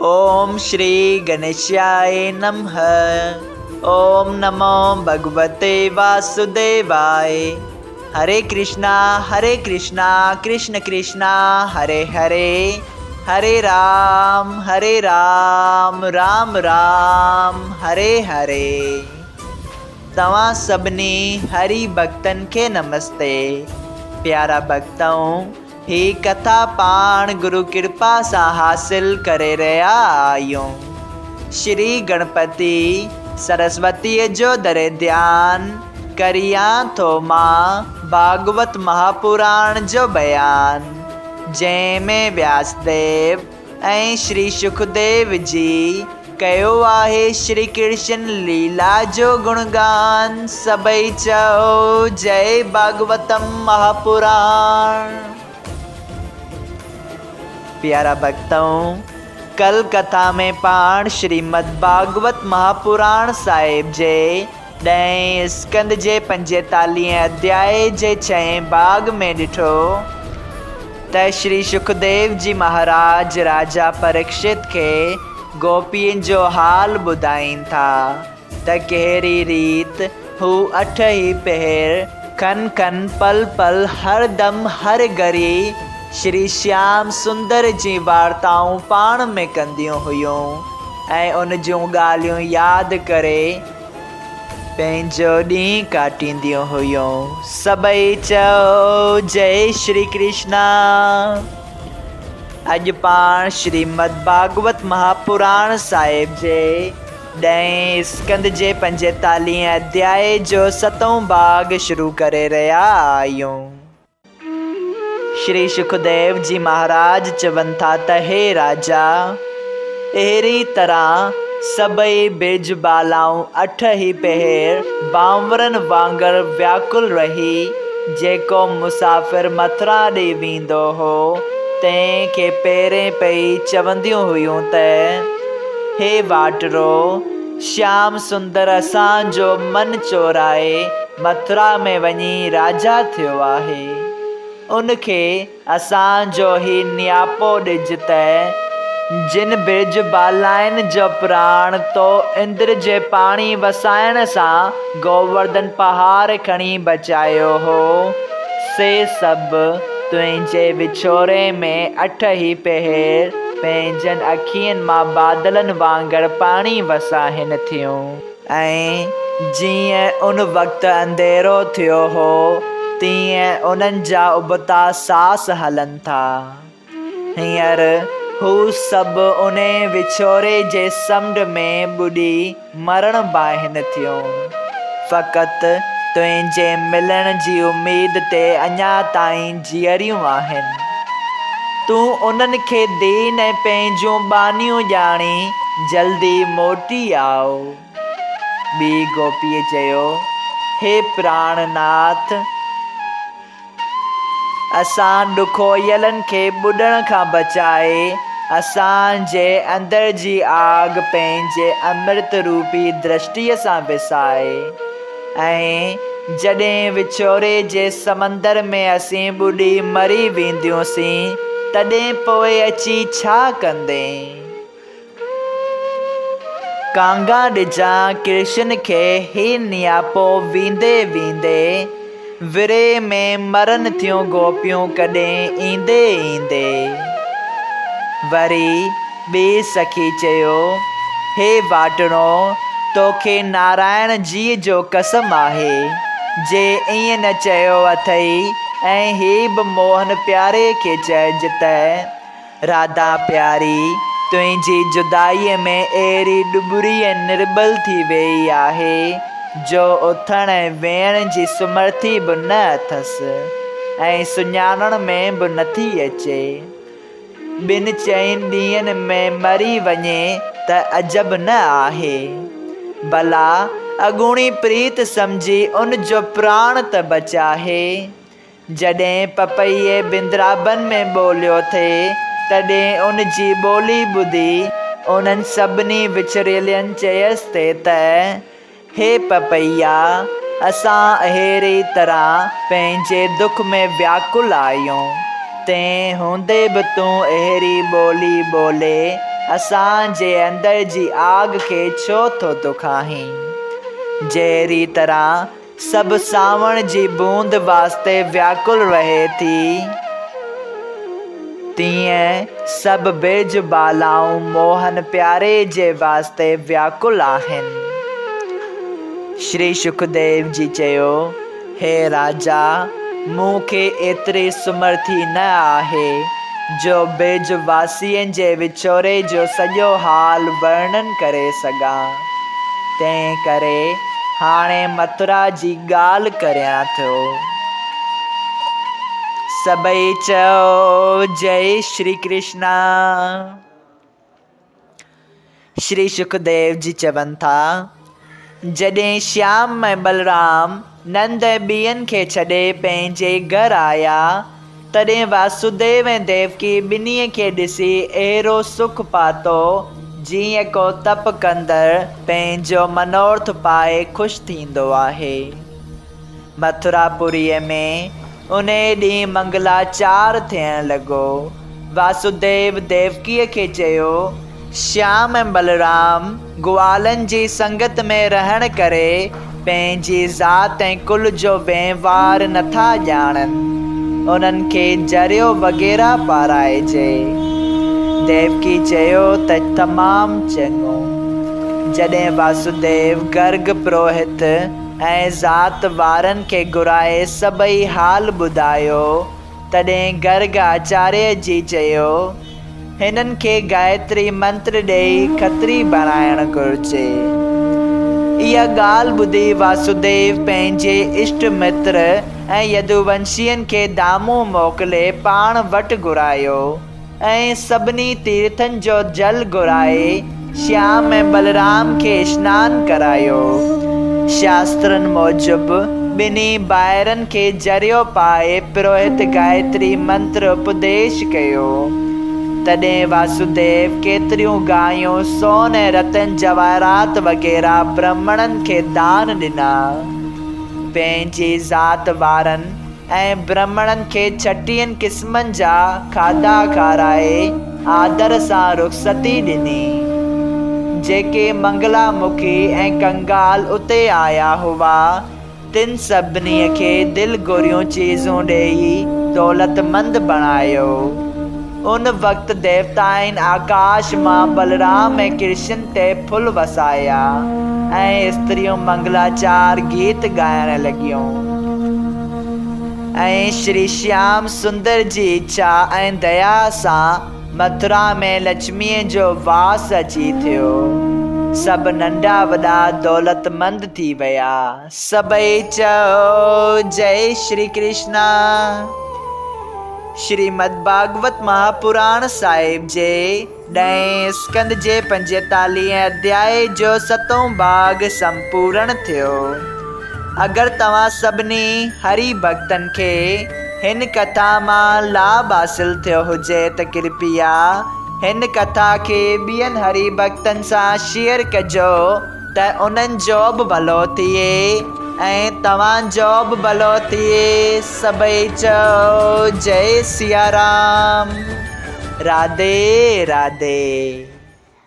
اوم شري گڻيشاء نمھ اوم نمو ڀڳوتي واسوديواء هري ڪرشنا هري ڪرشنا ڪرشن ڪرشنا هري هري هري رام هري رام رام رام هري هري توهان سڀني هري ڀڳتن کي نمستي پيارا ڀڳتؤ هي ڪٿا پاڻ گرو ڪرپا سان حاصل ڪري رهيا آهيون. شري گڻپتي سرسوتيء جو دري ڌيان ڪريان ٿو مان ڀاڳوت مهاپراڻ جو بيان، جنهن ۾ وياسديو ۽ شري شڪديو جي ڪيو آهي شري ڪرشن ليلا جو گڻگان سڀئي چئو جئي ڀاڳوتم مهاپراڻ. پيارا ڀڳتؤ! ڪل ڪٿا ۾ پاڻ شريمد ڀاڳوت مهاپراڻ صاحب جي ڏهين اسڪنڌ جي پنجيتاليهين اڌيائي جي ڇهين ڀاڳ ۾ ڏٺو ته شري شڪديو جي مهاراج راجا پريڪشت کي گوپين جو حال ٻڌائين ٿا ته ڪهڙي ريت هو اٺ ئي پهر کن کن پل پل هر دم هر گهڙي شري شيام سندر جي وارتائون پاڻ ۾ ڪنديون هيون ۽ ان جون ڳالهيون ياد ڪري پنهنجو ڏينهن ڪاٽينديون هيون. سڀئي چئو جئي شري ڪرشنا. اڄ پاڻ شريمد ڀاڳوت مهاپراڻ صاحب جي ڏهين اسڪنڌ جي پنجيتاليهين اڌيائي جو ستون ڀاڳ شروع ڪري رهيا آهيون. شري شڪديو جي مهاراج چون ٿا ته هي راجا! اهڙي طرح سڀئي بيج بالائون اٺ ئي پهر بانورن وانگر وياڪل رهي، جيڪو مسافر مٿرا ڏي ويندو هو، تنهن کي پيرين پئي چونديون هيون ته، هي واٽرو! شيام سندر اسان جو من چورائي مٿرا ۾ وڃي راجا ٿيو آهي. ان کي اسان جو هي نياپو ڏج ته جن برج بالائن جو پراڻ تو اندر جي پاڻي وسائڻ سان گوورڌن پهاڙ کڻي بچايو هو، سي سڀ تنهنجي وڇوڙي ۾ اٺ ئي پهر پنهنجن اکين مان بادلن وانگر پاڻي وساهين ٿيون. ۽ جيئن ان وقت انڌيرو ٿيو هو، تيئن انهن جا ابتا ساس هلن ٿا. هينئر هو سڀ انهي وڇوڙي جي سمنڊ ۾ ٻڏي مرڻ باهين ٿيون. فقط تنهنجي ملڻ جي اميد تي اڃا تائين جيئريون آهن. تون انهن کي دين ۽ پنهنجون ٻانهيون ڄاڻي جلدي موٽي آء. ٻي گوپيء چيو، هي پراڻ ناٿ! اسان ڏکويلن کي ٻڏڻ کان بچائي، اسان جي اندر جي آگ پنهنجي امرت روپي درشٽيء سان وسائي ۽ جڏهن وڇوڙي جي سمندر ۾ اسين ٻڏي مري وينديونسين، تڏهن پوء اچي ڇا ڪندين؟ ڪانگا ڏجان ڪرشن کي هي نياپو ويندي ويندي ورهه ۾ مرن ٿيون گوپيون ڪڏهن ايندي ايندي. وري ٻي سخي چيو، هي واٽڻو توکي نارائڻ جيء جو قسم آهي، جي ائين نه چيو اٿئي ۽ هي به موهن پياري کي چئج ته راڌا پياري، تنهنجي جدائيء ۾ اهڙي ڏٻري ۽ نرٻل ٿي ويئي آهي، جو اٿڻ ۽ ويهڻ جي سمرٿي به نه اٿس ۽ سڃاڻڻ ۾ به نٿي اچي. ٻن چئن ڏينهن ۾ مري وڃي ته عجب نه آهي. ڀلا، اڳوڻي پريت سمجهي ان جو پراڻ ته بچاهي. جڏهن پپيي بندرابن ۾ ٻوليو ٿي، تڏهن ان جي ٻولي ٻڌي انهن سڀني وڇڙيلين چيس ٿي ته، هي پپيا! اسان اهڙي طرح پنهنجي دک ۾ وياڪل آهيون، تنهن هوندي به تون اهڙي ٻولي ٻولي اسان جي اندر جي آگ کي ڇو ٿو دکائين؟ جهڙي طرح سڀ سانوڻ جي بوند واسطي وياڪل رهي ٿي، تيئن سڀ بيج بالائون موهن پياري جي واسطي وياڪل آهن. شري شڪديو جي چيو. هي راجا! مون کي ايتري سمرٿي نه آهي، جو بيج واسين جي وڇوڙي جو سڄو حال ورڻن ڪري سگهان. تنهن ڪري هاڻي مٿرا جي ڳالهه ڪريان ٿو. سڀئي چئو، جئي شري ڪرشنا! شري شڪديو جي چون ٿا، جڏهن شيام ۽ بلرام نند ۽ ٻين کي ڇڏي پنهنجي گهر آيا، تڏهن واسوديو ۽ ديوڪي ٻنهي کي ڏسي اهڙو سک پاتو، جيئن ڪو تپ ڪندڙ پنهنجو منورٿ پائي خوش ٿيندو آهي. مٿراپوريء ۾ انهيء ڏينهن منگلاچار ٿيڻ لڳو. واسوديو ديوڪيء کي چيو، شيام ۽ بلرام گوالن جي سنگت ۾ رهڻ ڪري پنهنجي ذات ۽ ڪل جو وهنوار نٿا ڄاڻن. انهن کي جريو وغيره پارائجي. ديوڪي چيو ته تمام چڱو. جڏهن واسوديو گرگ پروهت ۽ ذات وارن کي گهرائي سڀئي حال ٻڌايو، تڏهن گرگ آچاريه جي چيو، هنن کي گايتري منتر ڏيئي کتري بڻائڻ گهرجي. اها ڳالهه ٻڌي واسوديو پنهنجي اشٽ متر ۽ يدوونشين کي دامون موڪلي پاڻ وٽ گهرايو. ۽ سڀني تيرٿن جو جل گهرائي شيام ۽ بلرام کي اشنان ڪرايو. شاسترن موجب ٻنهي ڀائرن کي جريو پائي پروهت گايتري منتر اپديش ڪيو. تڏهن واسوديو ڪيتريون گايون، سون ۽ رتن جواهرات وغيره برهمڻن کي دان ڏنا. پنهنجي ذات وارن ۽ برهمڻن کي ڇٽيهن قسمن جا کاڌا کارائي آدر سان رخصتي ڏني. جيڪي منگلا مکي ۽ ڪنگال اتي آيا هئا، تن سڀني کي دل گهريون چيزون ڏيئي دولتمند بڻايو. ان وقت ديوتائن آڪاش مان بلرام ۽ ڪرشن تي ڦل وسايا ۽ استريون منگلاچار گيت ڳائڻ لڳيون ۽ شري شيام سندر جي اڇا ۽ ديا سان مٿرا ۾ لڇميء جو واس اچي ٿيو. سڀ ننڍا وڏا دولتمند ٿي ويا. سڀئي چئو جئي شري ڪرشنا. شريمد ڀاڳوت مهاپراڻ صاحب جي ڏهين اسڪنڌ جي پنجيتاليهين اڌيائي جو ستون ڀاڳ سمپورڻ ٿيو. اگر توهان سڀني هري ڀڳتن کي هن ڪٿا مان لاڀ حاصل ٿيو هجي ته ڪرپيا هن ڪٿا کي ٻين هري ڀڳتن سان شيئر ڪجو. ته انهن جو به ڀلو ٿئي ۽ توهان جو به ڀلو ٿئي. سڀئي چئو جئي سيارام. راڌي راڌي.